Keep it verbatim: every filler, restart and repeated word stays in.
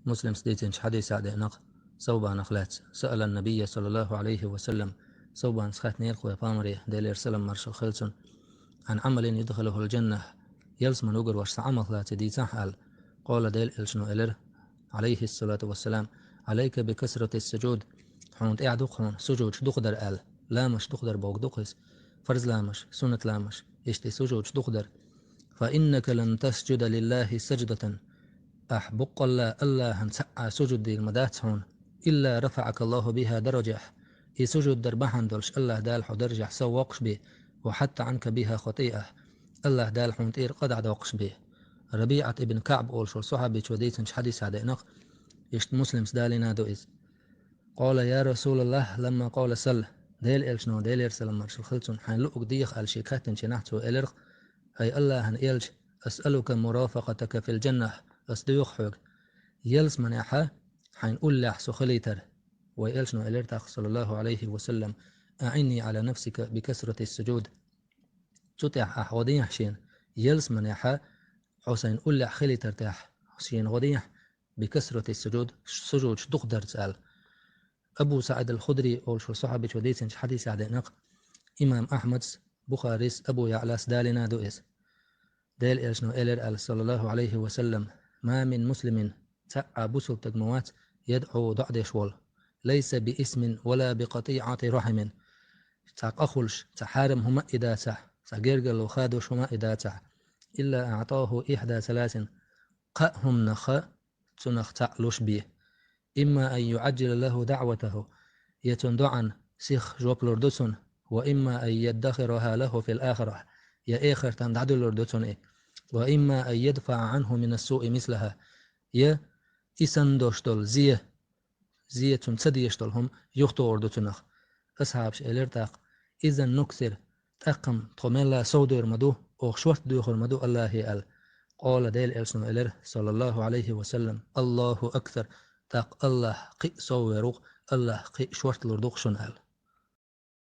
Муслимс дийцинчу хьадисехь деана-кх Саубанах лаьцна. Саъала ан-набийя, саллаллаху Ӏалайхи ва саллам, Саубанас хаьттинера-кх вай Пайхамаре, Делера салам маршалла хуьлда цунна, Ӏан Ӏамалин юдхилухул джанна, ялсамане вуьгур ву цхьа Ӏамал лаций дийцахьа аьлла. Къала, Делан Элчано элира, Ӏалайхиссалату вассалам: «Ӏалайка бикасратис-сужуд», хьуна тӀехь ду-кх хьуна сужудаш дукха дар аьлла. Ламазаш дукха дар бохург ду-кх иза. Фарз ламазаш, суннат ламазаш, иштта сужудаш дукха дар. «Фа иннака лан тасджуда лиллахи садждатан». Ахь боккъалла АллахӀана цхьа а сужуд дийр ма дац хьуна, «илла рафаӀака Аллаху биха дараджа». И сужуд дар бахьана долуш АллахӀ Дала хьо даржехь сов воккхуш бен, «ва хьатта Ӏанка биха хатӀиа». АллахӀ Дала хьуна тӀера къа дӀадоккхуш бен. РабиӀат ибн КаӀб олуш волу сахьабичо дийцинчу хьадисехь деана-кх, иштта Муслимс далийна ду иза. Къала: «Я РасулаллахӀ, ламма къала сал». Делан Элчано, Делера салам маршалла хуьлда цунна, хьайн луъург деха аьлла шега хаьттинчу хенахь цо элира-кх: «Ай АллахӀан Элча, асъалука мурафакъатака фил джаннахь, ас доьху хьоьга, ялсаманехь хьайн уллехь со хилийтар». Вай Элчано элира тӀаккха, саллаллаху Ӏалайхи ва саллам: «АӀинни Ӏала нафсика бикасратис-сужуд». Цу тӀехь ахь гӀо дехьа шена, ялсаманехь хьо сайн уллехь хилийтар тӀехь шена гӀо дехьа, «бикасратис-сужуд», сужудаш дукха дарца аьлла. Абу СаӀид ал-Худри олуш волу сахьабичо дийцинчу хьадисехь деана-кх, имам Ахьмадс, Бухарис, Абу ЯӀлас далийна ду иза. Делан Элчано элира аьлла, саллаллаху Ӏалайхи ва саллам: «Ма мин муслимин», цхьа а бусалба стаг ма вац, «ядӀу», доӀа деш волу, «лайса би исмин ва ла би къатӀиӀати рахьимин», цхьа къа хуьлуш, цхьа хьарам хӀума а и дацахь, цхьа гергарло хадош хӀума а и дацахь, «илла аӀтӀаху ихьда саласин», кхаа хӀуманах цунах цхьаъ луш бен. «Имма ан юӀаджила лаху даӀватаху», я цуьнан доӀан сиха жоп лур ду цунна, «ва имма ан яддахираха лаху фил ахирахь», я эхартана дӀадуьллур ду цунна и, «ва имма ан ядфаӀа Ӏанху минас-суи мислаха», я и санна долуш долу зе, зе цунна ца дезаш долу хӀума юхатохур ду цунах. Асхьабаша элира тӀаккха: «Изан нуксир, тӀаккха-м тхо мелла совдевр ма ду, оха шорта доьхур ма ду АллахӀе», аьлла. Къала, Делан Элчано элира, саллаллаху Ӏалайхи ва саллам: «Аллаху аксар, тӀаккха АллахӀ кхин а соввер ву-кх, АллахӀ кхин а шорта лур ду-кх шуна», аьлла.